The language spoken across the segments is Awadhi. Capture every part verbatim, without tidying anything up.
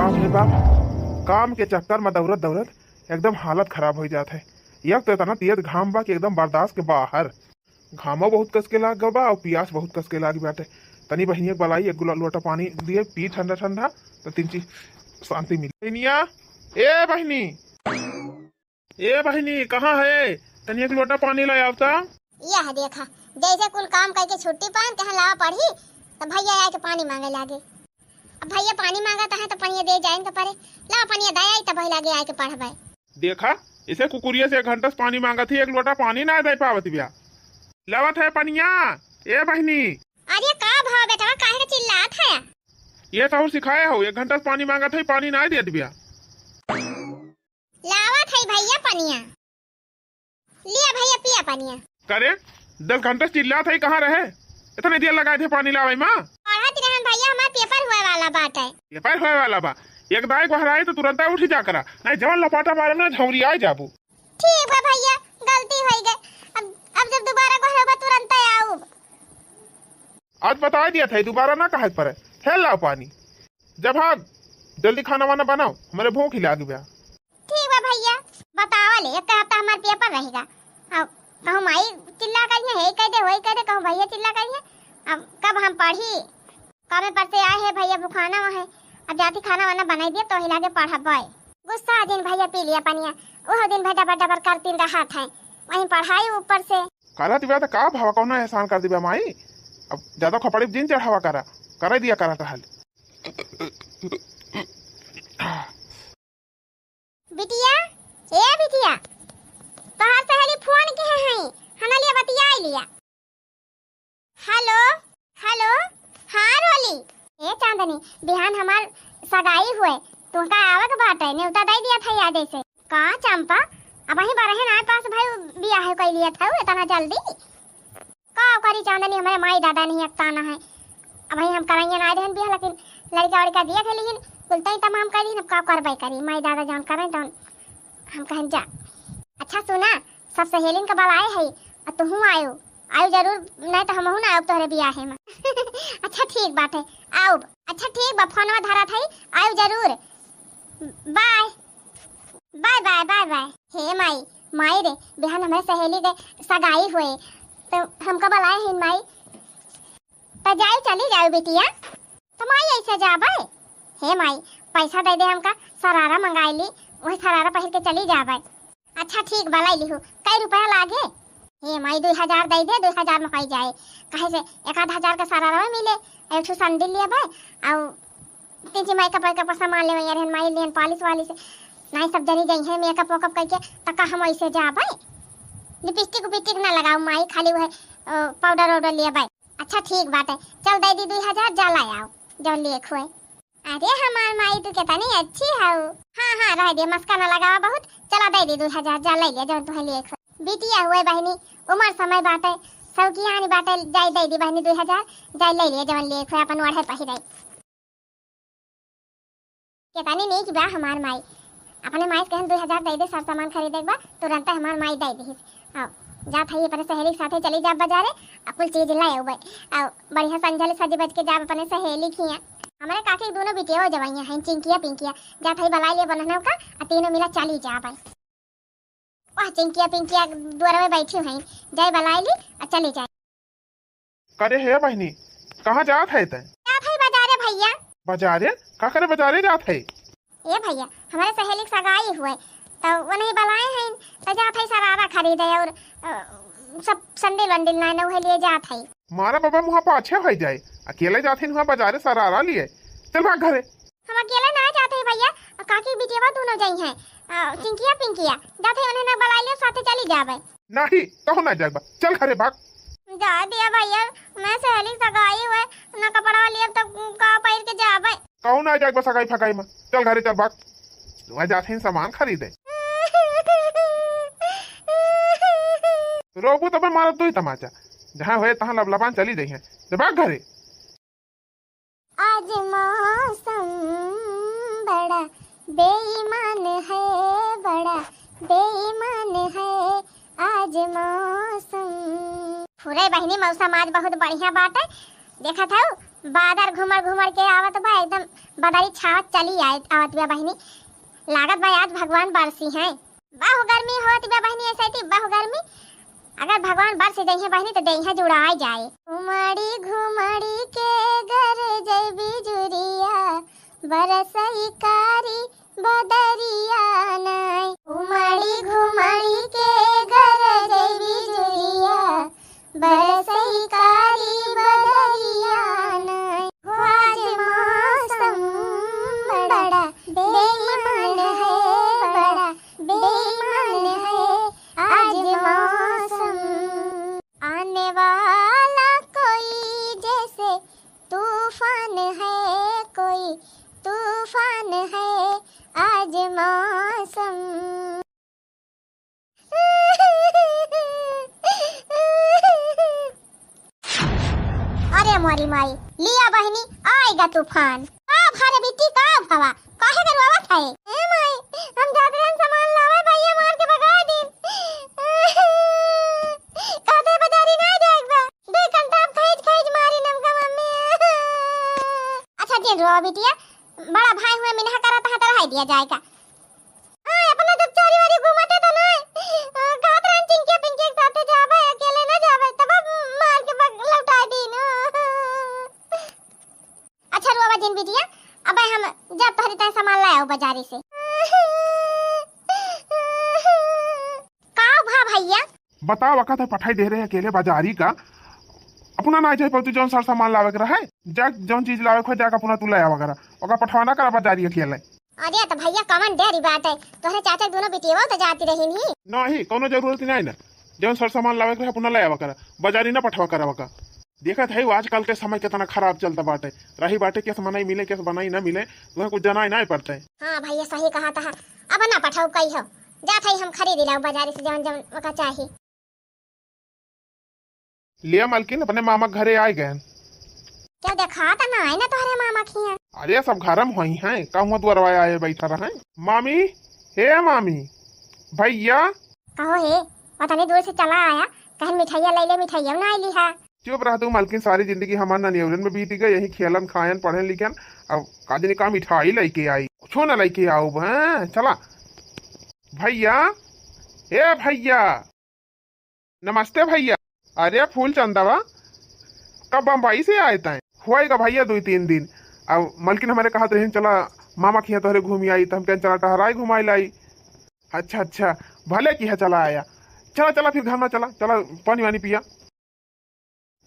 बाप रे बाप, काम के चक्कर में दौड़त दौड़त एकदम हालत खराब होइ जात है। एक तो इतना तेज घाम बा कि एकदम बर्दाश्त के बाहर। घामो बहुत कस के लाग बा और पियास बहुत कस के लाग बाटे। तनी बहिनिया के बलाई, एक लो-, लोटा पानी दिए, पी ठंडा ठंडा, तो तनी सी शांति मिली। बहिनिया, ए बहिनी, ए बहिनी, कहाँ है? तनी एक लोटा पानी ले आवता। यह देखा, जैसे कुल काम करके छुट्टी पाएन, कहाँ लावा पढ़ी, तो भैया आके पानी मांगे लागे। अब भैया पानी मांगत है तो पनिया दे जाए इनका परे। लावा पनिया दे आई, तब लागे आके पढ़बे। देखा, इसे कुकुरिया से एक घंटा से पानी मांगत ही, एक लोटा पानी ना दे पावत बिया। लावत है पनिया, ए बहिनी। अरे का भवा बेटवा, काहे के चिल्लात है? ये तो सिखाए हो, एक घंटा से पानी मांगत है, पानी ना देत बिया। लावत है भैया पनिया। लिया भैया, पिया पनिया। करे, दस घंटा से चिल्लात है, कहाँ रहे? इतने देर लगाए थे पानी लावे मा। पढ़त रहन भैया, हमार पेपर हुए वाला बाटे। पेपर हुए वाला बा? एक दाई गोहराई तो तुरंत उठ जा करा, नहीं जवन लपाटा मारे में झौरी आ जाबू। ठीक बा भैया, गलती होइ गए। अब, अब जब दोबारा गोहराबा तुरंत आऊब। आज बता दिया था, दोबारा ना कहे पड़े। फेर लाओ पानी। जब भाग, जल्दी खाना वाना बनाओ, हमारे भूख ही लागी बा। ठीक बा भैया, बतावा ले, एक हफ्ता हमार पेपर रहेगा। अब कहूँ माई चिल्ला करिए, हे कह दे, वही कह दे, कहूँ भैया चिल्ला करिए। अब कब हम पढ़ी? कामे पर से आए हैं भैया, भुखाना वहाँ है। अब जाती खाना वाना बनाई दिया, तो ही लागे पढ़बे। गुस्सा दिन भैया पी लिया पनिया, वह दिन भैया डबर डबर करतीन रहत है, वहीं पढ़ाई ऊपर से। करत बिया तो का भवा, कौनो एहसान कर दिबा माई? अब ज्यादा खोपड़ी जिन चढ़ावा करा, करे दिया करत रहल। बिटिया, ए बिटिया, तोहार सहेली फोन किहे हैं, हना लिया बतियाई लिया। हेलो, हेलो, हाँ रोली। ए चांदनी, बिहान हमार सगाई हुए, तुमका आवे के बाटे, नेवता दे दिया था यादे से। का चंपा, अबहीं बरहे ना पास भाई बियाह कइ लिया था इतना जल्दी? का करी चांदनी, हमरे माई दादा नहीं अकताना है। अबहीं हम कराइए ना रहन बियाह, लेकिन लड़का वड़का दिया थे, लेकिन कुल तई तमाम कर दीन, अब का करबे करी, माई दादा जान करें तो हम कहें जा। अच्छा सुना, सब सहेलिन का बलाए है, आ तुहूँ आयो, आयो जरूर, नहीं तो हमहू ना आयो तोहरे बियाहे में। अच्छा ठीक बात है, आउब। अच्छा ठीक बा, फोनवा धरत है, आयो जरूर। Bye. Bye, bye, bye, bye. हे माई, माई रे, बिहान हमरे सहेली के सगाई हुए, तो हमका बलाए हैं माई। तो जाई, चली जाओ बिटिया। तो माई ऐसे जाबे? हे माई, पैसा दे दे हमका, सरारा मंगाई ली, वही सरारा पहिर के चली जाबे। अच्छा ठीक बा, लाई लिहू। कई रुपया लागे? हे माई, दुई हजार दे दे, दुई हजार में हो जाए। कहे से एक आध हजार का सरारा मिले, एक ठो संडिल लिया बे, और तीन ची makeup वेकअप का सामान लेवे यार, माई लियन polish वालिश। नाई सब जनी जइहैं makeup वेकअप कइके, त का हम ऐसे जाबे? Lipstick उपिस्टिक ना लगाऊ माई, खाली वह, अ, powder वाउडर लिया बाई। अच्छा ठीक बाटे, चल दे दी दुई हजार, जा ला आओ, जौन लिए खुए। अरे हमार माई तू केतनी अच्छी हऊ। हाँ, हाँ, रह दे, मस्का ना लगावा बहुत, चला दे दी दुई हजार, जा ले लिया जौन तुहे लिए खुए। बिटिया हुए बहिनी, उमर समय बाटे, सौकियानी बाटे, जाई दे दी बहिनी दुई हजार, जाई ले लिया जौन लिए खुए, अपन ओढ़े पहिरे। केतनी नीक बा हमार माई। अपने माई से कहन दुई हजार दे दे, सर सामान खरीदे के बा, तुरंत हमार माई दे दिहिस। आओ, जात हई अपने सहेली के साथे चली जा बाजारे, आ कुल चीज ले अउबे। आओ, बढ़िया संझल सज बज के जाब अपने सहेली खिया। हमरे काकी के दोनों बिटिया हो जवाइया हैं, चिंकिया पिंकिया। जात हई बलाई लिए बनहनव का, आ तीनों मिला चली जाबे। वाह, चिंकिया पिंकिया दुआर में बैठी हैं, जाए बलाई ली, आ चली जाए। करे हे बहिनी, कहाँ जात है तै? जात है बाजारे भैया। बाजारे? का करे बाजारे जात है? ए भैया, हमारे सहेली के सगाई हुए, तो वो नहीं बलाए हैं, तो जात है सरारा खरीदे और, अ, सब संडिल वंडिल ना, ना उहे लिए जात है। मारा बाबा मुँह पाछे हो जाए, अकेले जात है वहाँ बाजारे सरारा लिए। चल भाग घरे। हम अकेले ना जात है भैया, काकी बिटिया दोनों जाई हैं, अ, चिंकिया पिंकिया, जात है उन्हें ना बलाई लियो, साथे चली जाबे। नाही, कहूँ ना जाएक बा, चल घरे भाग। जा दिया भैया, मैं सहेली के सगाई हुए, ना कपड़ा लिए, तब का पहिर के जाबे? कहूँ ना जाएक बा सगाई फगाई में, चल घरे चल भाग। वहाँ जात हैं सामान खरीदे। रोबू तब मारब दुई तमाचा, जहाँ हुए तहाँ लबलबान चली जइहैं, जा भाग घरे। आज मौसम बड़ा बेईमान है, बड़ा बेईमान है आज मौसम। फुरे बहिनी, मौसम आज बहुत बढ़िया बाटे। देखत हऊ, बादर घूमर घूमर के आवत बा, एकदम बदरी छावत चली आए, आवत बा बहिनी। लागत बा आज भगवान बरसी हैं। बहु गर्मी होत बा बहिनी, ऐसे थी बहु गर्मी। अगर भगवान बरस जइहें बहिनी, तो देहिया जुड़ाए जाए। घुमड़ी घुमड़ी के गरजै बिजुरिया, बरसै कारी बदरिया नाय। घुमड़ी घुमड़ी के गरजै बिजुरिया, बरसै कारी बदरिया नाय। आज मौसम बड़ा बेईमान है, बड़ा बेईमान है आज मौसम। आने वाला कोई जैसे तूफान है, कोई तूफान है आज मौसम। अरे मोरी माई, लिया बहिनी, आएगा तूफान। का भरे बिट्टी, का भवा, काहे के रोवत है? ए माई, हम जात रहन सामान लावे, भैया मार के भगा दिन। कहते बजारी ना जाएक बा, दे कंटाप खींच खींच मारी नमका मम्मी। अच्छा दिन रोवा बिटिया, बड़ा भाई हुए मिनहा करत है तो रहाई दिया जाएगा। हाँ, अपना जब चारी वारी घूमते तो ना, अ, कहत रहन चिंकिया पिंकी के साथे जाबे, अकेले ना जाबे, तब अब मार के बग-, लौटा दीन। अच्छा, रोवा जिन बिटिया, अबे हम जब तोहरी ताई सामान लाए आओ बाजारी से। का भा भैया? बतावा, का तो पठाई दे रहे अकेले बाजारी का? अपना ना जाए पड़ती, जौन सर सामान लावे के रहे, जा जौन चीज लावे के हो, जाके अपना तू ले आवा करा, ओका पठवा ना करा बाजारी अकेले। अरे तो भैया, कमन डेरी बात है, तोहरे चाचा के दोनों बिटिया तो जाती रही नहीं। नहीं, कोनो जरूरत नहीं ना, जौन सर सामान लावे के रहे, अपना ले आवा करा, बाजारी ना पठवा करा ओका। देखत है आजकल के समय कितना खराब चलता बाटे, रही बाटे केस मनई मिले, केस बनाई ना मिले, तुम्हें कुछ जनाई ना पड़ते। हाँ भैया, सही कहा था, अब ना पठाऊ कही हो, जात है हम खरीद लाऊ बाजारी से जौन जौन ओका चाही। लिया मलकिन, अपने मामा के घरे आए गए। क्यों देखात ना है ना तोहरे मामा खिया? अरे सब घर में होई हैं, का हुआ दुआरवा आए बैठा रहे। मामी, हे मामी, भैया। कहो हे, उतनी दूर से चला आया, कहीं मिठाइया ले ले, मिठाइया ना आइली है। चुप रह तू मलकिन, सारी जिंदगी हमार ननियौरन में बीत गई, यही खेलन खायन पढ़न लिखन, अब का जाने का मिठाई लेके आई, कुछो ना लेके आउब, हैं, चला। भैया, ए भैया, नमस्ते भैया। अरे फूल चंदवा, कब बम्बई से आए तैं? हुआ का भैया दुई तीन दिन। अब मलकिन हमारे कहत रहीन, "चला मामा खिया तोहरे घूमी आई," तो हम कहें, "चला टहराई घुमाई लाई।" अच्छा अच्छा, भले किहा चला आया। चला चला फिर घर में चला, चला पानी वानी पिया।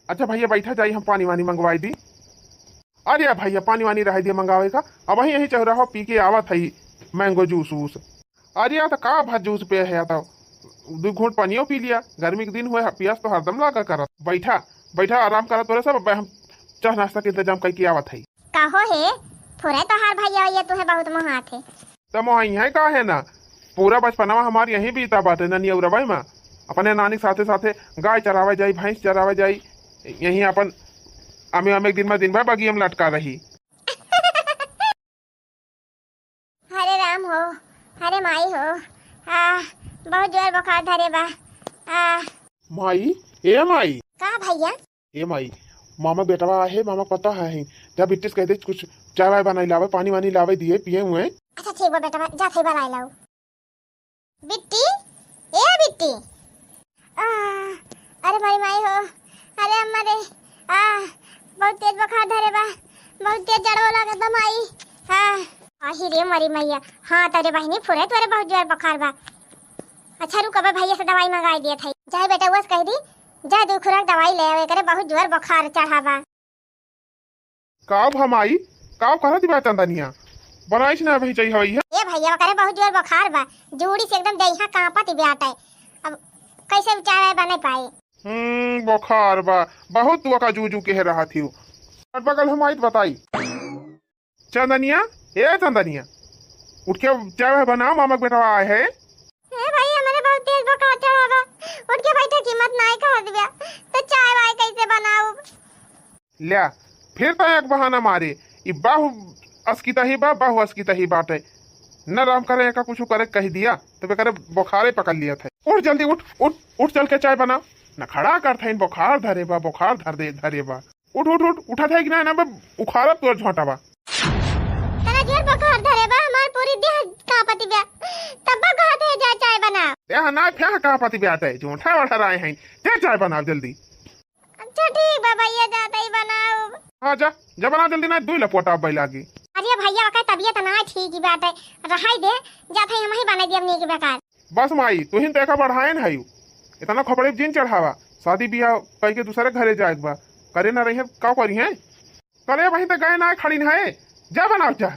अच्छा भैया बैठा जाई, हम पानी वानी मंगवाई दी। अरे भैया पानी वानी रह दिया मंगावे का, अब वहीं यहीं चौराहा पी के आवत है मैंगो जूस वूस। अरे तो का भा जूस पे है, तो दो घूंट पानियो पी लिया, गर्मी के दिन हुए, पियास तो हरदम लागा करत। बैठा, बैठा आराम करत तोरे सब, अब हम चाह नाश्ता के इंतजाम करके आवत है। कहो हे, फुरे तोहार भैया, ये तुहे बहुत मोहात है। त मोहाई है का है ना, पूरा बचपनवा हमार यहीं बीता बाटे ननियौरवा में। अपने नानी के साथे साथे गाय चरावे जाई, भैंस चरावे जाई, यहीं अपन अमे अमे दिन में दिन भर बगिया में लटका रही। हरे राम हो, हरे माई हो, आ, बहुत जोर बुखार धरे बा। आ, माई, ए माई। का भैया? ए माई, मामा बेटवा आहे, मामा पता है, जा बिट्टी से कह दे कुछ चाय वाय बनाई लावे, पानी वानी लावे दिए, पिए हुए। अच्छा ठीक बा बेटवा, जा थे बनाई लाऊ। बिट्टी, ए बिट्टी। आ, अरे माई, माई हो, अरे अम्मा रे, आ, बहुत तेज बुखार धरे बा, बहुत तेज जड़वा लागत बा माई। हाँ। आही रे मरी मैया, हाँ तोरे बहिनी फुरे तोरे बहुत जोर बुखार बा। अच्छा रुक, अबे भैया से दवाई मंगाई दिए थे। जाए बेटा, वस कह दी, जा दू खुराक दवाई ले आवे करे, बहुत जोर बुखार चढ़ा बा। का भा माई, का करत बा चंदनिया? बनाइस ना अभी जई हवई है। ए भैया, ओकरे बहुत जोर बुखार बा, जूड़ी से एकदम देहिया कांपत बाटे। अब कैसे उ चाय बने पाई? हम्म, बुखार बा, बहुत तू का जू जू के रहा थी। और बगल हम आई तो बताई। चंदनिया, ए चंदनिया, उठ के चाय वाय बना, मामा के बेटवा आए है। ए भाई, हमारे बहुत तेज बुखार चढ़ा बा, उठ के बैठे की हिम्मत नाई कर दिया, तो चाय वाय कैसे बनाऊ? ल्या, फिर तो एक बहाना मारे, ई बाहु अस्कितही बा, बाहु अस्कितही बाटे। न राम करे एका कुछ करे कह दिया, तो बेकारे बुखारे पकड़ लिया था। उठ जल्दी उठ, उठ, उठ चल के चाय बना। न खड़ा कर था, इन बुखार धरे बा, बुखार धर दे, धरे बा। उठ, उठ, उठ, उठा था कि ना, ना बे, उखाड़ब तोर झोंटा बा। बुखार धरे बा हमार, पूरी देह कांपति बा, तब कहत है जा चाय बना। देह ना फेह कांपति बाटे, झूठा ओठराए हैं, जा चाय बनाओ जल्दी। अच्छा ठीक बा भैया, जात ही बनाओ। हाँ जा, जा बना जल्दी, ना दुई लपोटा अब्बै लागी। अरे भैया, ओकर तबियत ना ठीक ही बाटे, रहाई दे, जात ही हमही बनाई दियब नीक बेकार। बस माई, तुहिन तो एका बढ़ाएन हयू, इतना खोपड़ी जिन चढ़ावा, शादी बियाह कई के दूसरे घरे जाए के बा, करे ना रही है, का करी है? करे वहीं तो गए ना खड़ी है, जा बनाओ जा।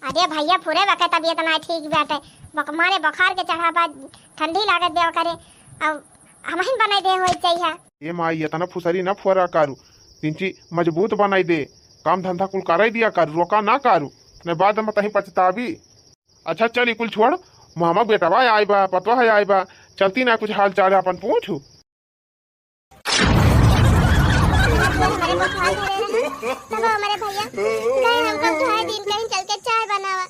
अरे भैया, फुरे बके तबियत ना ठीक बाटे, बक-, मारे बुखार के चढ़ा बा, ठंडी लागत बे करे, अब हमहिन बनाई दे होई चाहिए। ए माई, इतना फुसरी ना फुरा कारू, तिंची मजबूत बनाई दे, काम धंधा कुल कराई दिया कारू, रोका ना कारू, नहीं बाद में तहीं पछताबी। अच्छा चल, ई कुल छोड़, मामा बेटवा आए बा, पतवा है आए बा, चलती ना कुछ हाल चाल अपन पूछू। हमारे बुखार धरे रहे, तब हमारे भैया गए हमको दुहाई दिन कहीं चल के चाय बनावा।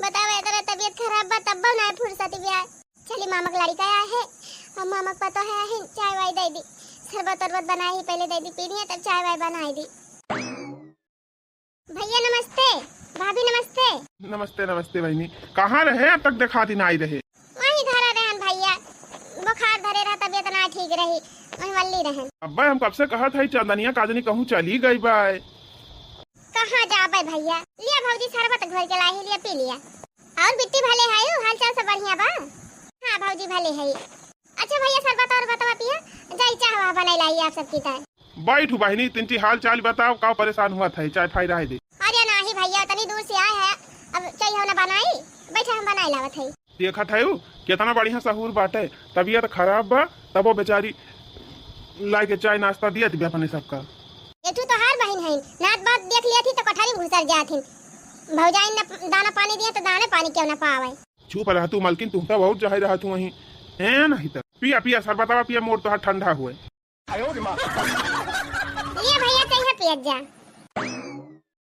बतावा, इतना तबियत खराब बा, तब ना फुर्सत भी आए। चली, मामा के लड़का आए है, और मामा के पतोह है, चाय वाय दे दी, शरबत उरबत बनाए ही पहले दे दी, पीनी है तब चाय वाय बनाए दी। भैया नमस्ते, भाभी नमस्ते। नमस्ते, नमस्ते बहिनी। कहाँ रहे, अब तक देखाती ना आई रहे? वहीं धरा रहन भैया, बुखार धरे रहा, तबियत ना ठीक रही, वहीं वल्ली रहन। अब्बे हम कब से कहत है चंदनिया काजनी कहूँ चली गई बाय। कहाँ जाबे भैया? लिया भौजी शरबत घोर के लाई, लिया पी लिया। और बिट्टी भले है, हाल चाल सब बढ़िया बा? हाँ भौजी भले है। अच्छा भैया, शरबत और बतवा पिया, जाई चाह वाह बनाई लाई आप सबकी ताय। बैठू बहिनी, तिनची हाल चाल बताओ, का परेशान हुआ था, चाय फाई रहे दे। अरे नाही भैया, इतनी दूर से आए हैं, अब चाय हो ना बनाई, बैठा हम बनाई लावत है। देखत है उ, कितना बढ़िया सहूर बाटे, तबियत खराब बा, तबो बेचारी लाई के चाय नाश्ता दियत भी अपने सबका। ये तू तो हर बहिन है, नात बात देख लिया थी तो कोठरी में घुसर जात हिन। भौजाई न दाना पानी दिए तो दाने पानी क्यों ना पावे। चुप रह तू मलकिन, तू तो बहुत चाहे रहा तू वहीं। ए नहीं तो पिया पिया शरबतवा पिया, मोर तो हाथ ठंडा हुए। ये भैया तैहा पियत जा।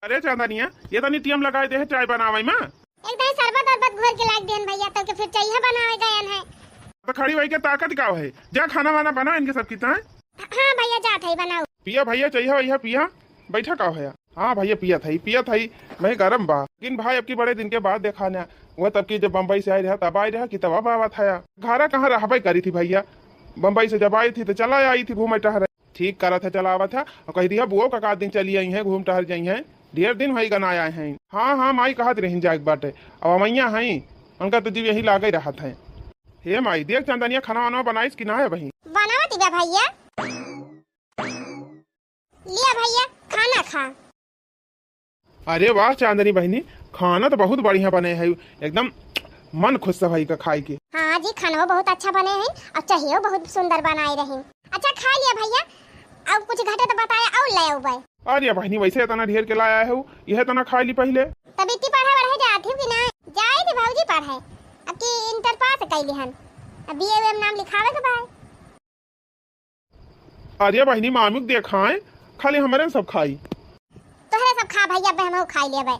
अरे चंदनिया, ये तनी टीम लगाए दे है चाय बनावे में। एक दाई शरबत अरबत घोर के लाग देन भैया, तो के फिर चाय बनावे गयन है। तो खड़ी वही के ताकत का है, जा खाना वाना बना इनके सबकी ताय। हाँ भैया, जात है बनाओ। पिया भैया, चाय वही पिया, बैठा का है। हाँ भैया, पियत हई, पियत हई, मैं गरम बा। लेकिन भाई, अब की बड़े दिन के बाद देखा ना, वह तब की जब बम्बई से आई रहा, तब आई रहा कि तब अब आवत हया। घरा कहाँ रहबे करी थी भैया, बम्बई से जब आई थी तो चला आई थी घूमे टहरे। ठीक करत है, चला आवत है, और कह दिया बुआ का, का दिन चली आई हैं, घूम टहर जाई हैं, ढेर दिन होई गना आए हैं। हाँ हाँ माई, कहत रही जाए के बाटे, अब अमैया हैं, उनका तो जीव यही लागे रहत है। हे माई, देख चंदनिया खाना वाना बनाइस कि ना है बहिन? बनावत बा भैया। लिया भैया, खाना खा। अरे वाह चांदनी बहिनी, खाना तो बहुत बढ़िया बने है, एकदम मन खुश है भाई का खाए के। हाँ जी, खाना बहुत अच्छा बने है और चाहिए बहुत सुंदर बनाए रही। अच्छा खा लिया भैया, और कुछ घटे तो बताया और ले आऊ भाई। अरे बहिनी, वैसे इतना ढेर के लाया है, यह इतना खा ली पहले। तब इतनी पढ़ा बढ़े जाती हूँ कि ना? जाए थे भौजी पढ़े, अब की इंटर पास कैली हन, अब बीए में नाम लिखावे के भाई। अरे बहिनी, मामी के देखाएं, खाली हमरे सब खाई। तोहरे सब खा भैया, बे हमहू खाई लेबे।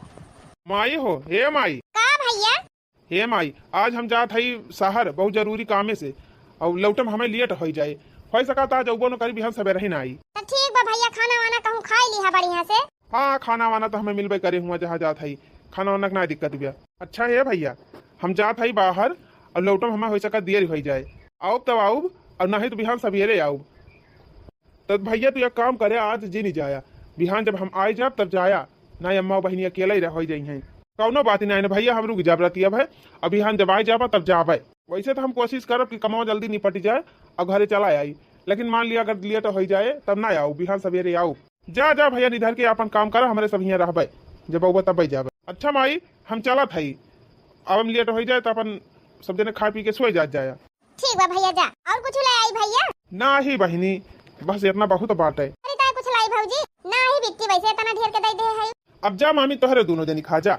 माई हो, हे माई। का भैया? हे माई, आज हम जात हई शहर बहुत जरूरी कामे से, और लौटे में हमें लेट हो जाए। हो सका था आज अउबो न करी, बिहान सवेरे ही ना आई। तो ठीक बा भैया, खाना वाना कहूँ खाई ली है बढ़िया से। हाँ, खाना वाना तो हमें मिलबे करे हुआ जहाँ जात हई, खाना वाना के ना दिक्कत बिया। अच्छा हे भैया, हम जात हई बाहर, और लौटे में हमें हो सका देर हो जाए। आउब तब आउब, और नहीं तो बिहान सवेरे आउब। तो भैया तू एक काम करे, आज जी नहीं जाया, बिहान जब हम आए जाब तब जाया, ना अम्मा बहिनी अकेले ही रह जाई हैं। कौनो बात नहीं है ना भैया, हम रुक जाब रतिया भर, अब बिहान जब आए जाबा तब जाबे। वैसे तो हम कोशिश करब कि कमवा जल्दी निपट जाए और घरे चला आई, लेकिन मान लिया अगर लेट हो जाए तब ना आओ, बिहान सवेरे आओ। जा जा भैया, निधर के अपन काम करा, हमरे सब हियाँ रहबे, जब अउबा तब जाबे। अच्छा माई, हम चलत हई, अब हम लेट हो जाए तो अपन सब जने खा पी के सोए जात जाया। ठीक बा भैया, जा। और कुछ ले आई भैया? नाही बहिनी, बस इतना बहुत बात है। अरे ताई कुछ लाई भौजी? नाही बिट्टी, वैसे इतना ढेर के दे दे है। अब जा मामी, तोहरे दोनों जनी खा जा।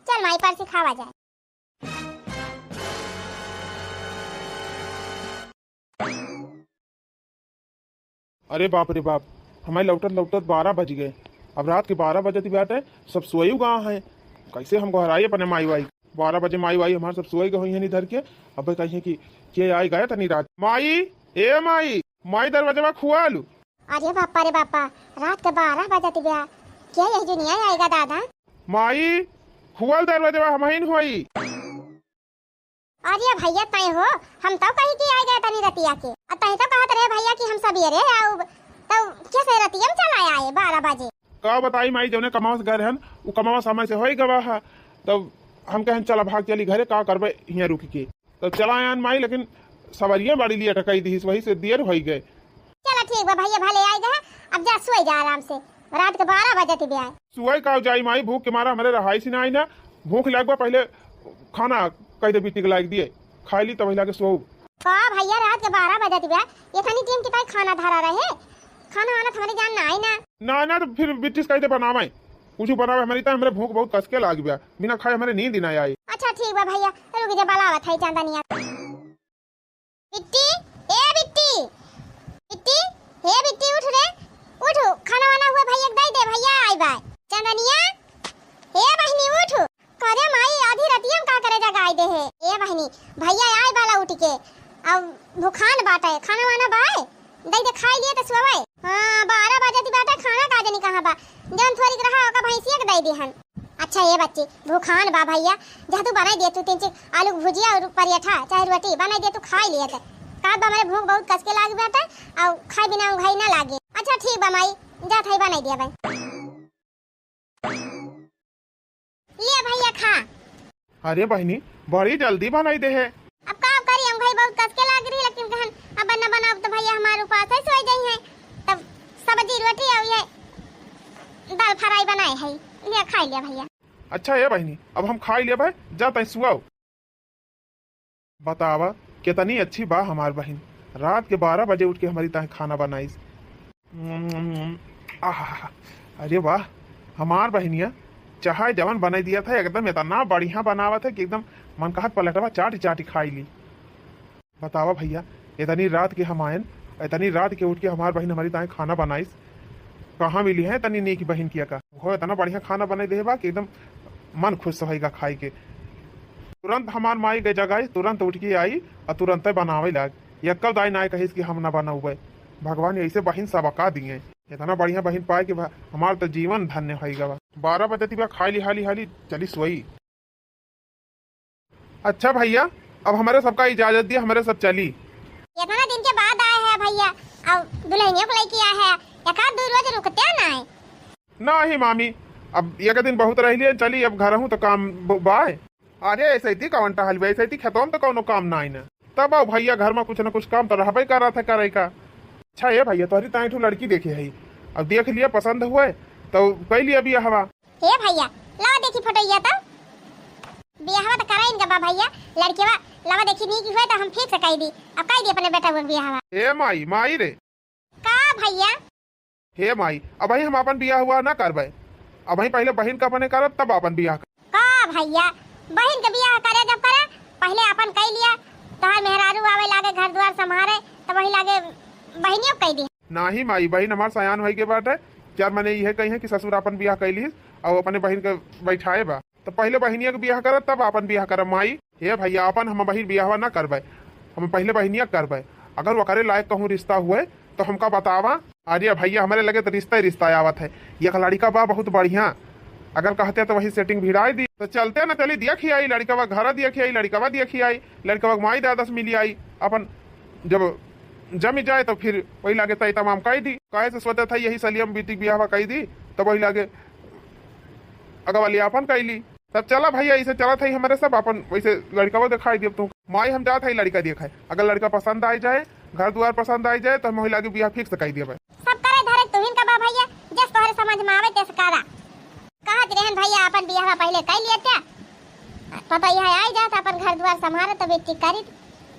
चल माई, परसी खावा जाए। अरे बाप रे बाप, हमारे लौटत लौटत बारह बज गए। अब रात के बारह बजत बाटे, सब सोए गाँव है। कैसे हम घर आई अपने माई वाई? बारह बजे माई वाई हमारे सब सोए गए हुई हैं इधर के। अब कहिए कि के आई गया तनी रात। माई, ए माई, माई दरवाजा खुआलू। अरे बापा रे बापा, रात के बारह बजत बा, क्या यही जो नहीं आएगा दादा? माई, खुआल दरवाजवा हमहिन होई। अरे भइया, तैं हो, हम तउ कही कि आइ गए तनी रतिया के। आ तैं तउ कहत रहे भइया कि हम सबेरे आउब, तउ कैसे रतिया में चला आए बारह बजे? का बताई माई, जौने कमावा से गए रहन, उ कमावा समय से होइ गवा है। तब हम कहन, "चला भाग चली घरे, का करबे हियाँ रुकि के।" तब चला आयन माई, लेकिन सवरिया बड़ी लेट कइ दिहिस, वही से देर होइ गए। चला ठीक बा भइया, भले आइ गए, अब जा सोइ जा आराम से, रात के बारह बजत बा। सोइ का जाई माई, भूख के मारा हमरे रहाइस नाहीं ना, भूख लाग बा, पहिले खाना कहि दे बिट्टी के लाग दिए, खाइ ली तब लागे सोउब। का भइया, रात के बारह बजत बा, एतनी टेम के ताई खाना धरा रहे? खाना वाना तो हमरे जान ना आई ना। ना, ना, तो फिर बिट्टी से कहि दे बनावे, कुछ बनावे हमरी ताई, हमरे भूख बहुत कस के लाग बा, बिना खाए हमरे नींद ना आई। अच्छा ठीक बा भइया, रुकि जा, बुलावत है चांदनिया। बिट्टी, ए बिट्टी, बिट्टी, हे बिट्टी, उठ रे, उठ, खाना वाना हुए भइया के दइ दे, भइया आइ बा। चांदनिया, हे बहिनी उठ। अरे माई, आधी रतिया में का करे जगाइ दे है? ए बहिनी, भइया आइ बाला उठि के, अब भुखान बाटे, खाना वाना बाए, दइ दे खाइ लिए त सोवइ। हाँ, बारह बजत बाटे, खाना का जानी कहाँ बा, जौन थोरिक रहा ओका भैंसिया के दइ दिहन। अच्छा ए बच्ची, भुखान बा भइया, जा तू बनाइ दे तू तीन चार आलू के भुजिया अउर परेठा चाहे रोटी बनाइ दे तू खाइ लिए त। का बा, हमरे भूख बहुत कस के लाग बाटे, अउ खाइ बिना उंघाई ना लागे। अच्छा ठीक बा माई, जात हई बनाइ दिया भाई। ले भइया खा। अरे बहिनी, बड़ी जल्दी बनाइ दे है। अब का करी, हम भाई बहुत कस के लाग रही, लेकिन कहन अब ना बनाउब त भइया हमार उपास है, सोइ जाई है। तब सब्जी रोटी अउ ये दाल फ्राई बनाए है, ले खाइ लिया भइया। अच्छा ए बहिनी, अब हम खाइ लेबे, जा तैं सुआउ। बतावा, कितनी अच्छी बा हमार बहिन, रात के बारह बजे उठ के हमरी ताई खाना बनाइस। आहा, अरे वाह, हमार बहिनिया चाहे जवन बनाइ दिया था, एकदम इतना बढ़िया बनावत है कि एकदम मन कहत पलटवा चाटी चाटी खाइ ली। बतावा भइया, इतनी रात के हम आयन, इतनी रात के उठ के हमार बहिन हमरी ताई खाना बनाइस, कहाँ मिली है इतनी नीक बहिन किया का? हो, इतना बढ़िया खाना बनाइ दे बा कि एकदम मन खुश होइगा खाइ के। तुरंत हमार माई गए जगाई, तुरंत उठ के आई अउर तुरंते बनावे लाग। यक्कल दाई नाय कहिस कि हम ना बनउबे। भगवान ऐसे बहिन सबका दिए। इतना बढ़िया बहिन पाए कि भा-, हमार त जीवन धन्य होइ गवा। बारह बजे तिबा खाइ ली हाली हाली, चली सोई। अच्छा भइया, अब हमरे सबका इजाजत दिया, हमरे सब चली। इतना दिन के बाद आए हैं भइया, अब दुल्हनिया को लेके आए हैं, एक आध दो रोज रुकते ना है। नाही मामी, अब एक दिन बहुत रह लिए, चली अब घरहूँ तो काम ब-, बाय। अरे ऐसे ही कवन टहल बे, ऐसे ही खेतों में तो कौनो काम नाही ना। तब आओ भइया, घर में कुछ न कुछ काम तो रहबे करत है करे का। अच्छा ए भइया, तोहरी ताई ठो लड़की देखे है, अब देख लिया, पसंद हुए तो कइ लिया बियाहवा। हे भइया, लावा देखी फोटोइया तो। बियाहवा तो कराइन का बा भइया, लड़केवा लावा देखी नीक हुए तो हम फिक्स कइ दी, अब कइ दी अपने बेटा के बियाहवा। ए माई, माई रे। का भइया? हे माई, अबहीं हम आपन बियाह हुआ ना करबे, अबहीं पहिले बहिन का अपने करब, तब आपन बियाह करब। का भइया, बहिन के बियाह करे जब करे, पहिले आपन कइ लिया, तोहार मेहरारू आवे लागे घर दुआर संभारे, तब वही लागे बहिनियो कइ दी। नाही माई, बहिन हमार सयान होइ के बाटे, चार मने इहे कही है कि ससुर आपन बियाह कइ ली अउर अपने बहिन के बैठाए बा। तो पहिले बहिनिया के बियाह करब, तब आपन बियाह करब माई। हे भइया, आपन हम बहिन बियाहवा ना करबे, हम पहिले बहिनिया के करबे। अगर ओकरे लायक कहूँ रिश्ता हुए तो हमका बतावा। अरे भइया, हमरे लगे तो रिश्ता ही रिश्ता आवत है। एक लड़िका बा बहुत बढ़िया, अगर कहते तो वही सेटिंग भिड़ाई दी। तो चलते ना चली, देखि आई लड़िकवा, घर देखि आई, लड़िकवा देखि आई, लड़िकवा के माई दादा से मिली आई। अपन जब जमि जाए तो फिर वही लागे तय तमाम कइ दी। काहे से सोचत है यही सलियम बेटी बियाहवा कइ दी, तो वही लागे अगवा लियापन कइ ली। तब चला भइया, ऐसे चलत है हमरे सब, अपन वैसे लड़िकवा देखाई दियब तू। माई हम जात है लड़िका देखे, अगर लड़िका पसंद आइ जाए, घर दुआर पसंद आइ जाए, तो हम वही लागे बियाह फिक्स कइ दियब। सब करे धरे तुहिन का बा भइया, जस तोहरे समझ में आवे तस करा। कहत रहन भइया अपन बियाहवा पहिले कइ लिया क्या, पता यह आइ जात अपन घर दुआर संभारे तो बेटी करी।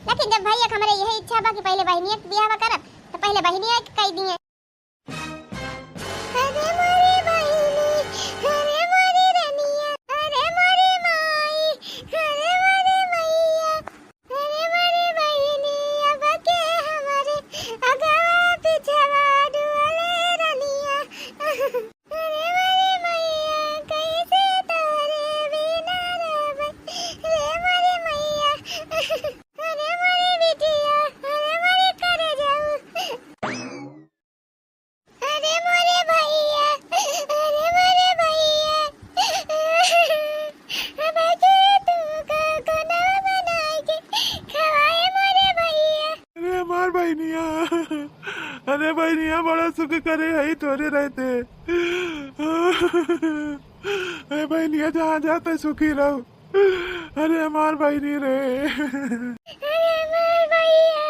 लेकिन जब भइया हमरे यही इच्छा बा कि पहिले बहिनिया के बियाहवा करब, तो पहिले बहिनिया के कइ दिए। अरे मोरी बहिनी, अरे मोरी रनिया, अरे मोरी माई, अरे मोरी मैया, अरे मोरी बहिनी, अब के हमरे अगवा पिछवा डुअले रनिया। अरे मोरी मैया, कैसे तोरे बिना रहबै रे मोरी मैया। अरे मोरी बिटिया, अरे मोरी करे जाऊ। सुख करे हई तोरे रहते। ए बहिनिया, जहाँ जाते सुखी रहो। अरे हमार बहिनी रे। अरे हमार भैया।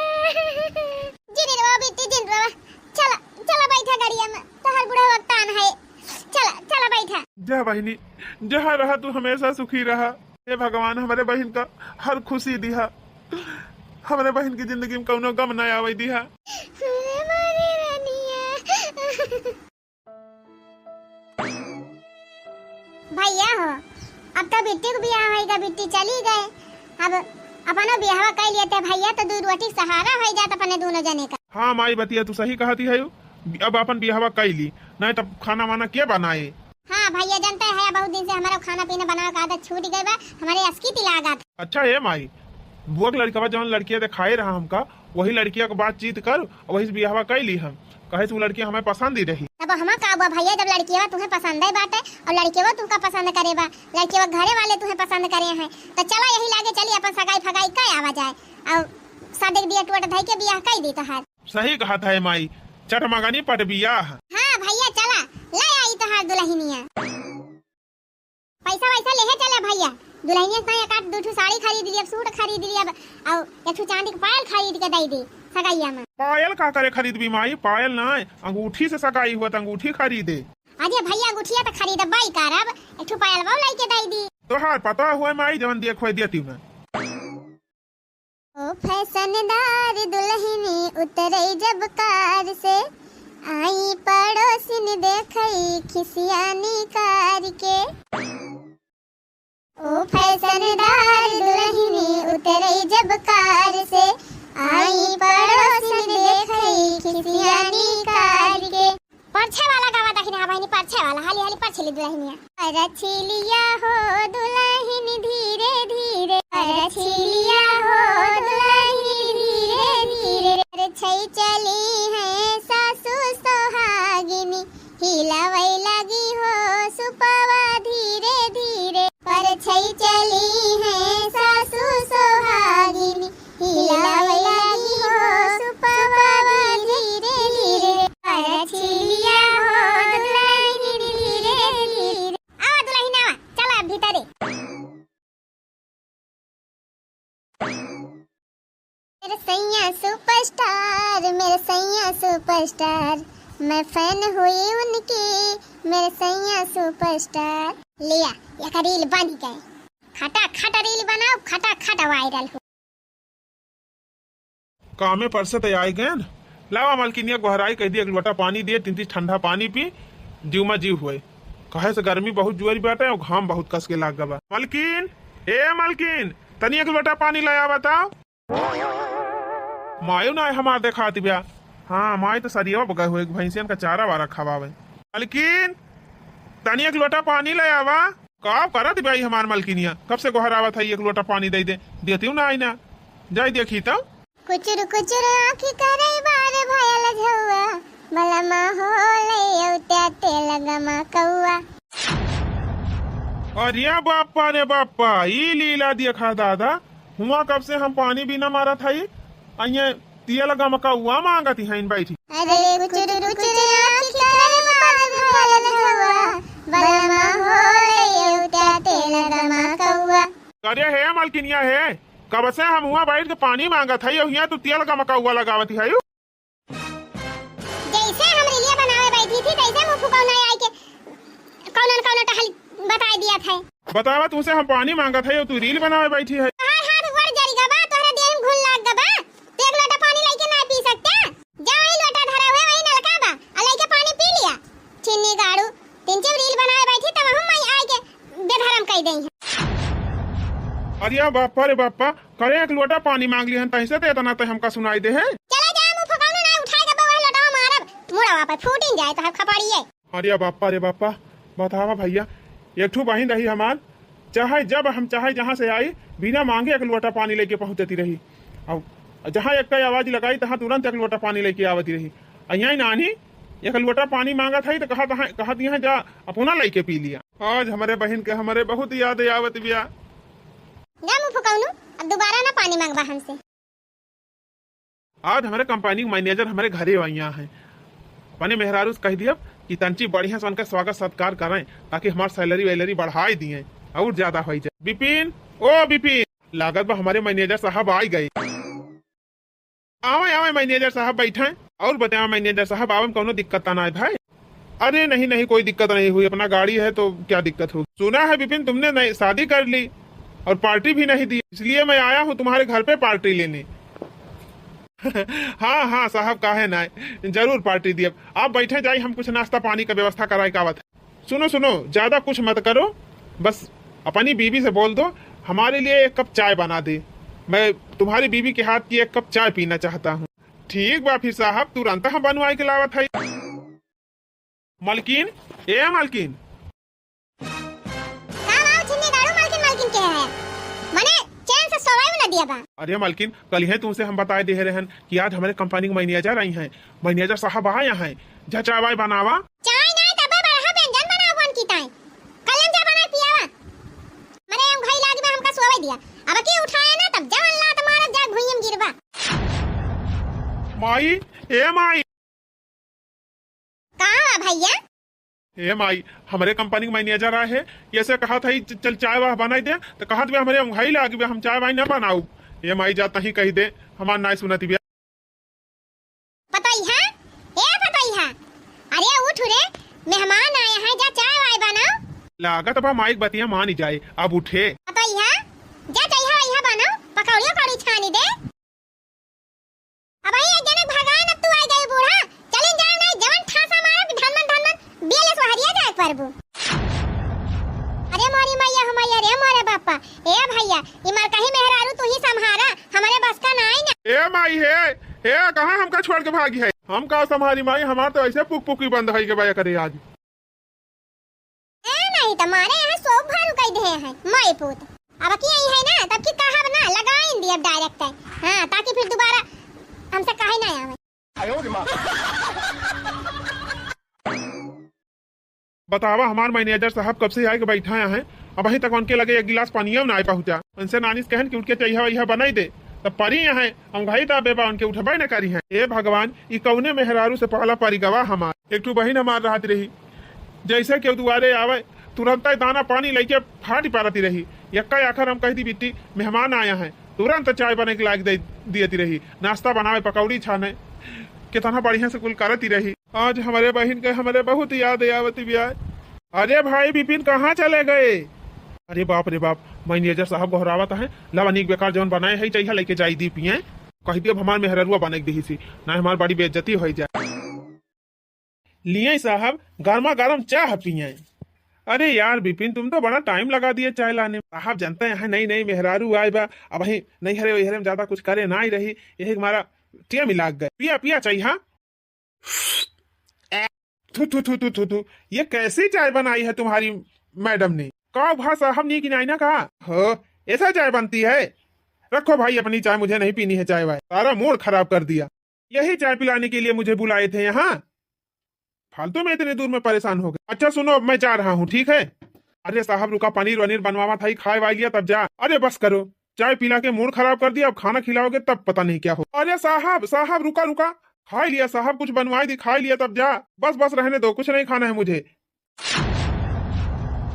जिन रवा बेटी, जिन रवा। चला, चला बैठा गाड़िया में। तोहर बुढ़वा तान है। चला, चला बैठा। जा बहिनी, जहाँ रहा तू हमेशा सुखी रहा। हे भगवान, हमरे बहिन का हर खुशी दिहा, हमरे बहिन की जिंदगी में कौनो गम ना आवे दिहा। हमारी रानिया। भैया हो, अब तो बिट्टी के बियाह होइगा, बिट्टी चली गए। अब अपनो बियाहवा कइ लेते भैया, तो दू रोटी सहारा होइ जात अपने दोनों जने का। हाँ माई, बतिया तू सही कहती है। अब अपन बियाहवा कइ ली, नहीं तब खाना वाना के बनाए? हाँ भैया, जानते हैं बहुत दिन से हमारा खाना पीना बनावे का आदत छूट गई बा, हमारे असकी तिलागत। अच्छा हे माई, बुआ के लड़कवा जवन लड़किया देखाए रहा हमका, वही लड़किया के बातचीत कर, वही से बियाहवा कइ ली हम। कहे से उ लड़किया हमें पसंद ही रही। तब हमा का बुआ भैया, जब लड़किया तुम्हें पसंद है बाटे और लड़किया तुमका पसंद करे बा, लड़किया घरे वाले तुम्हें पसंद करे हैं, तो चला यही लागे चली अपन सगाई फगाई कइ आवा जाए और शादी के बिया टोट धई के बियाह कइ दी तोहार। सही कहत है माई, चटमगनी पट बियाह। हाँ भैया, चला, ले आई तोहार दुल्हनिया। पैसा वैसा लेहे चला भैया, दुल्हनिया के एक आध दू ठू साड़ी खरीद लिया, सूट खरीद लिया, और एक ठू चांदी के पायल खरीद के दे दी सगैया में। पायल का करे खरीदबी माई, पायल ना, अंगूठी से सगाई हुआ तो अंगूठी खरीदे। अरे भैया, अंगूठिया तो खरीदबा ही करब, एक ठू पायल वो लेके दे दी। तोहार पता हुए माई, जवन देख हुए देती मैं। ओ फैशनदार दुल्हनी उतरई जब कार से, आई पड़ोसिन देखई खिसियानी कार के। ओ फैशनदार दुल्हनी उतरई जब कार से, आई पड़ोसिन देखई खिसियानी कार के। परछे वाला गावा दहिना बहिनी, परछे वाला, हाली हाली परछे ली दुल्हनिया। परछिलिया हो दुल्हन धीरे धीरे, परछिलिया हो दुल्हन धीरे धीरे। परछई चली है सासु सोहागिनी, हिलावै लागी हो सुपवा धीरे धीरे। परछई चली है सासु सोहागिनी, हिलावै लागी हो सुपवा धीरे धीरे। परछिलिया हो दुल्हन धीरे धीरे। आवा दुल्हन आवा, चला भीतरे। मेरे सैया सुपरस्टार, मेरे सैया सुपरस्टार, मैं फैन हुई उनकी, मेरे सैया सुपरस्टार। लिया, एक रील बन गए। खटा खट रील बनाओ, खटा खट वायरल हो। कामे पर से त आइ गएन। लावा मलकिनिया गोहराई कहि दी, एक लोटा पानी दिए, तीन तीन ठंडा पानी पी, जीव मा जीव हुए। काहे से गर्मी बहुत जुआरी बाटे और घाम बहुत कस के लाग बा। मलकिन, ए मलकिन, तनी एक लोटा पानी ले आवा त। मायो ना हमार देखात बिया। हाँ, माई तो सरियवा बगै हुए, भैंसियन का चारा वारा खवावे। मलकिन, तनी एक लोटा पानी ले आवा। का करत बिया ई हमार मलकिनिया? कब से गोहरावत है, एक लोटा पानी दे दे, देती हूँ ना आई ना। जाई देखी तो। कुचुर कुचुर आँखी करई बार भयल झौआ, बलमा हो ले औत्या तेल गमा कौआ। अरे बाप्पा रे बाप्पा, ई लीला देखा दादा, हुआ कब से हम पानी भी न मारत हई, अइये तियल गमकउआ मांगत हइन बैठी। अरे कुचुर कुचुर आँखी करे मार भयल झौआ, बलमा हो रे उठा तेल गमकउआ। अरे हे मलकिनिया हे, कब से हम हुआ बैठ के पानी मांगत हई, और हियां तू तियल गमकउआ लगावत हई। जैसे हम रीलिया बनावे बैठी थी, तैसे मुँह फुकौना आए के कौनो न कौनो टहल बताए दिया था। बतावा, तुमसे हम पानी मांगत है, तू रील बनावे बैठी है। तोहार हाथ गोड़ जरि गवा, तोहरे देह में घुन लाग गवा। तू एक लोटा पानी लइके ना पी सकता? जा वही लोटा धरा हुए, वही नलका बा, आ लइके पानी पी लिया। छिन्नी गाड़ू, तिनचे रील बनावे बैठी, तब हम वहीं आए के बेधर्म कई देई है। अरे बापा रे बापा, करे एक लोटा पानी मांग लिहन, तहिसे ते इतना ते हमका सुनाई दे है। चला जा, मुँह फुकौना ना उठाए गवा, वही लोटा मारब, मुड़वा पे फूटिन जाए तोहर खपड़िए। अरे बापा रे बापा, बतावा भैया, एक ठू बहिन रही हमार, चाहे जब हम चाहे जहाँ से आई, बिना मांगे एक लोटा पानी लेके पहुँचती रही। और जहाँ एक आवाज लगाई, तहाँ तुरंत एक लोटा पानी लेके आवती रही। और यहीं नानी एक लोटा पानी मांगत है तो कहत हैं, कहत हैं, "जा अपना लेके पी लिया।" आज हमरे बहिन के हमरे बहुत याद आवत बिया। जा मुँह फुकौनू, अब दोबारा ना पानी मांगबा हमसे। आज हमरे कंपनी के मैनेजर हमरे घरे आइया हैं। अपने मेहरारू से कहि दियब कि तंची बढ़िया से उनका स्वागत सत्कार करें, ताकि हमार salary वैलरी बढ़ाई दिए और ज्यादा होइ जाए। बिपिन, ओ बिपिन, लागत बा हमरे manager साहब आइ गए। आवे, आवे manager साहब, बैठे। और बतावा manager साहब, आवे में कौनो दिक्कत तो ना है भाई? अरे नहीं, नहीं, कोई दिक्कत नहीं हुई, अपना गाड़ी है तो क्या दिक्कत होगी? सुना है बिपिन, तुमने नई शादी कर ली और party भी नहीं दी, इसलिए मैं आया हूँ तुम्हारे घर पे party लेने। हाँ, हाँ साहब, काहे ना, जरूर party दियब। आप बैठे जाई, हम कुछ नाश्ता पानी का व्यवस्था कराए का आवत है। सुनो, सुनो, ज्यादा कुछ मत करो, बस अपनी बीवी से बोल दो, हमारे लिए एक कप चाय बना दे। मैं तुम्हारी बीवी के हाथ की एक कप चाय पीना चाहता हूँ। ठीक बा फिर साहब, तुरंत हम बनवाए के लावत है। मलकिन, ए मलकिन। का बाऊ छिन्नी दारू मलकिन, मलकिन के है? मने चैन से सोवाई न दिया बा। अरे मलकिन, कल ही तुमसे हम बताए दे रहन कि आज हमारे कंपनी के manager आई हैं, manager साहब आए हैं, जा चाय वाय बनावा। चाय नाय तबे बड़हा व्यंजन बनावन की ताई। कलम जा बनाए पियावा। मने हम घई लागी में हमका सोवे दिया। अब की उठाए ना तब जवन लात मारत जा भुइयम गिरबा। माई, ए माई। का हुआ भैया? ए माई, हमरे कंपनी के manager आए है, ये से कहत है, "च-, चल चाय वाह बनाई दे," तो कहत बे, "हमरे हम घई लागी बे, हम चाय वाय ना बनाऊ।" ए माई, जा तही कही दे, हमार नाय सुनत बे। पतोहिया, ए पतोहिया, अरे उठ रे, मेहमान आए हैं, जा चाय वाय बनाओ। लागत बा माई के बतिया मानी जाए, अब उठे। पतोहिया, जा चाय वाय बनाओ, पकौड़ी उकौड़ी छानी दे। अब आई एक जनक भगान, अब तू आई गई बूढ़ा, चलिन जाओ नहीं, जवन ठासा मारब, धनमन धनमन, बियले सोहरिया जाए परबू। अरे मोरी मैया हो मैया रे मोरे बापा, ए भैया, ई मरकही मेहरारू तू ही संभारा, हमारे बस का नाई ना। ए माई हे, हे, कहाँ हमका छोड़ के भागी है? हम का संभारी माई, हमार तो ऐसे पुक पुकी बंद है के बाया करे आज। ए नहीं तो मारे यहाँ सोप भरू कई दे हैं, माई पूत। अब की आई है ना, तब की कहब ना, लगाइन दियब direct है। हाँ, ताकि फिर दोबारा हमसे कहे ना आवे। बतावा, हमार manager साहब कब से आए के बैठा हैं, अबहीं तक उनके लगे एक गिलास पनिया ना आए पहुँचा। उनसे नानी से कहन कि उनके चइहा वइहा बनाई दे, तब परी हैं, हम घई दाबे बा, उनके उठबे न करी हैं। ए भगवान, ई कौने मेहरारू से पाला परी गवा हमार। एक ठो बहिन हमार रहत रही, जैसे केहू दुआरे आवे, तुरंत दाना पानी लेके फाटी पारती रही। यक्का आखर हम कह दी, "बिट्टी, मेहमान आया है," तुरंत चाय बने के लाग दे दियती रही, नाश्ता बनावे, पकौड़ी छाने, कितना बढ़िया से कुल करती रही। आज हमरे बहिन के हमरे बहुत याद आवती बिया। अरे भाई बिपिन, कहाँ चले गए? अरे बाप रे बाप, manager साहब गोहरावत है, लवा नीक बेकार जौन बनाए है, चइहा लेके जाई दी पिए। कह दी अब हमार मेहररुआ बने के दिही सी, ना हमार बड़ी बेइज्जती हो जाए। लिए साहब, गर्मा गर्म चाह पिए। अरे यार बिपिन, तुम तो बड़ा time लगा दिए चाय लाने में। साहब जानते हैं, नई नई मेहरारू आए बा, अब वही नैहरे वैहरे में ज्यादा कुछ करे ना ही रही, यही हमारा टेम ही लाग गए। पिया पिया चाय, हाँ। थू, थू, थू, थू, थू, थू। ये कैसी चाय बनाई है तुम्हारी मैडम ने? का भा साहब, नीक नाई ना का? हो, ऐसा चाय बनती है? रखो भाई अपनी चाय, मुझे नहीं पीनी है चाय वाय। सारा mood खराब कर दिया। यही चाय पिलाने के लिए मुझे बुलाए थे यहाँ? फालतू में इतने दूर में परेशान हो गए। अच्छा सुनो, अब मैं जा रहा हूँ, ठीक है? अरे साहब रुका, पनीर वनीर बनवावा था, खाए वाए लिया तब जा। अरे बस करो, चाय पिला के mood खराब कर दिया, अब खाना खिलाओगे तब पता नहीं क्या हो। अरे साहब, साहब रुका रुका, खाए लिया साहब, कुछ बनवाई दी, खाए लिया तब जा। बस बस रहने दो, कुछ नहीं खाना है मुझे।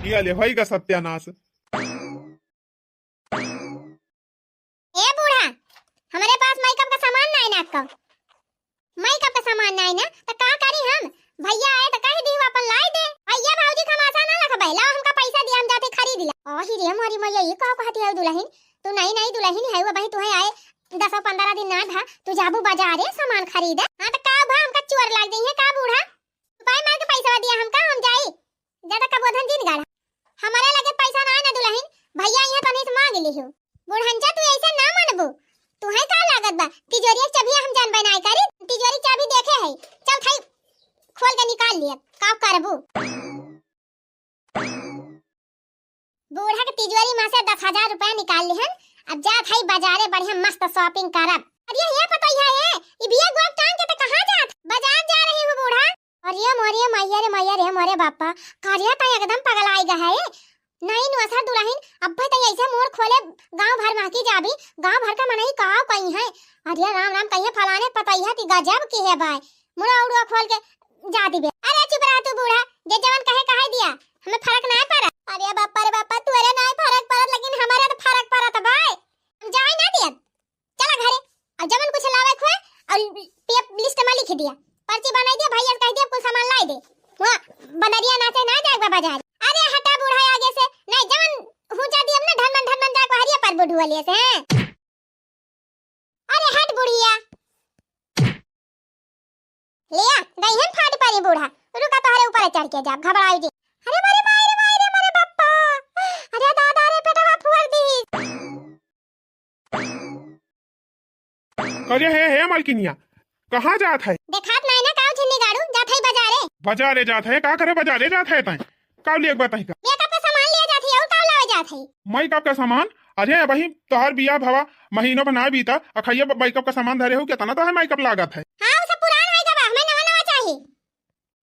ये ले होइगा सत्यानाश। ए बूढ़ा, हमरे पास makeup का सामान नाई ना, का makeup का सामान नाई ना, त का करी हम? भैया आए त कह दी अपन लाई दे। भैया भौजी का तमाशा ना रखबे, लाओ हमका पैसा दिया, हम जाते खरीद ला। ओही रे मोरी मैया, ये का कहती है दुल्हन? तू नई नई दुल्हन है, वो वही तुहे आए दस पन्द्रह दिन ना भा, तू जाबू बाजारे सामान खरीदे। हाँ त का भा, हमका चोर लाग जाई है का बूढ़ा? भाई मार के पैसा दिया हमका, हम जाई। ज्यादा कबोधन जिन गाढ़ा। हमारे लगे पैसा ना है ना दुल्हन, भैया यहाँ तनी से मांग लिहो। बुढ़ंचा तू ऐसे ना मानबू। तू है का लागत बा? तिजोरी के चाबी हम जानबे ना करी। तिजोरी चाबी देखे है। चल थाई खोल के निकाल लिया। का करबू? बूढ़ा के तिजोरी में से दस हजार रुपया निकाल लिहन, अब जात हई बाजारे बढ़िया मस्त shopping करब। अरे ये पतोहिया है, ई बिया गोग टांग के त कहाँ जात? बाजार जा रही हूँ बूढ़ा। अरे मोरे मैया रे मैया रे मोरे बापा, करिया त एकदम पगलाई गा है। नई नौसर दुल्हन, अब्बे त ऐसे मुड़ खोले गांव भर महकी जाबी, गांव भर का मनई का कही है। अरे राम राम कहिए फलाने पतोहिया की गजब की है बाय। मुड़ा उड़ुआ खोल के जा दिबे। अरे चुप रहा तू बूढ़ा, जे जवन कहे कहे दिया, हमें फरक नाय पड़ा। अरे बापा रे बापा, तोरे नाय फरक पड़त, लेकिन हमारे तो फरक पड़त भाई। हम जाए ना दियत। चला घरे, और जवन कुछ लावे के होए, और पे लिस्ट में लिख दिया, पर्ची बनाई दिया, भैया से कह दिया कुल सामान लाई दे। वहाँ बदरिया नाचे ना जाए बाजार। अरे हटा बूढ़ा आगे से, नहीं जवन हूँ जा दिया ना, धनमन धनमन जाए बहरिया पर बुढ़ू वाले से, हैं? अरे हट बुढ़िया। लिया, गई हम फाट परी बूढ़ा। रुका तोहरे ऊपर चढ़ के जाब, घबराई जी। अरे मारे माई रे माई रे मारे बप्पा। अरे दादा रे पेटवा फूल दी। अरे हे, हे मालकिनिया, कहाँ जात है? देखात नाई ना काऊ छिन्नी गाड़ू, जात है बाजारे। बाजारे जात है? का करे बाजारे जात है तैं? का लिए एक बात है का? मेकअप का सामान लिया जात है, और का लावे जात है? मेकअप का सामान? अरे अबही तोहार बियाह भवा महीनों भर ना बीता, अखैया मेकअप का सामान धरे हो, कितना तो है मेकअप लागत है। हाँ, वो सब पुरान है जब, हमें नवा नवा चाहिए।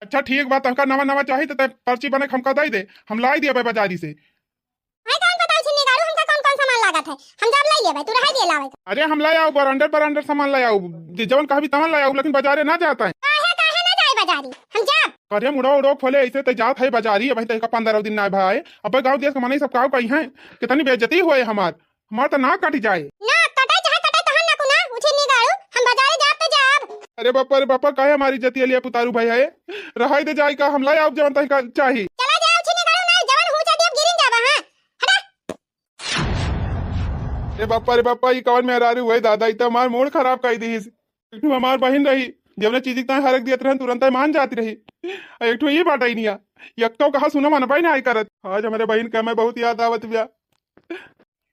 अच्छा ठीक बा, तोहका नवा नवा चाहिए तो तैं पर्ची बने के हमका दे दे, हम लाई दिया बाजारी से। है कौन बताओ छिन्नी गाड़ू, हमका कौन कौन सामान लागत है, हम जब लाई लेबे, तू रहे दे लावे का। अरे हम लाई आऊ, ब्रांडेड ब्रांडेड सामान लाई आऊ, जे जवन कहबी तवन लाई आऊ, लेकिन बाजारे ना जात है। काहे काहे ना जाए बाजारी, हम जाब। अरे मुड़ो उड़ो खोले, ऐसे तैं जात है बाजारी, अबही तैं का पंद्रह दिन ना भाई, अब गाँव देश के मनई सब काऊ कही हैं, कितनी बेइज्जती हुए हमार, हमार तो नाक कट जाए। ना कटे चाहे कटे तहन ना कुना, उछिन्नी गाड़ू, हम बाजारे जाब तो जाब। अरे बापा रे बापा, काहे हमारी इज्जतिया लिया पुतारू भाई है, रहाई दे जाए का, हम लाई आऊ जवन तैं का चाही। चला जाए उछिन्नी गाड़ू, ना जवन हूँ चटी अब गिरिन जाबा, हाँ, हटा। ए बापा रे बापा, ई कवन मेहरारू हुए दादा, ई तो हमार मूड खराब कर दीस। एक ठो हमार बहिन रही, जवने चीज के ताईं हरक दियत रहन, तुरंते मान जाती रही। आ एक ठो ई बाटइनिया, यक्को कहा सुना मन पाई ना आई करत। आज हमरे बहिन का मैं बहुत याद आवत बिया।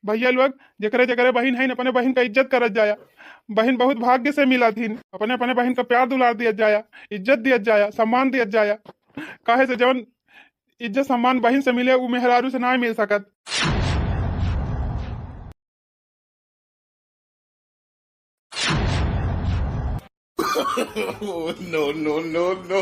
भैया लोग, जेकरे जेकरे बहिन है, अपने बहिन का इज्जत करत जाया। बहिन बहुत भाग्य से मिला थीन। अपने अपने बहिन का प्यार दुलार दियत जाया, इज्जत दियत जाया, सम्मान दियत जाया। काहे से जवन इज्जत सम्मान बहिन से मिले, उ मेहरारू से ना मिल सकत। Oh, no, no, no, no।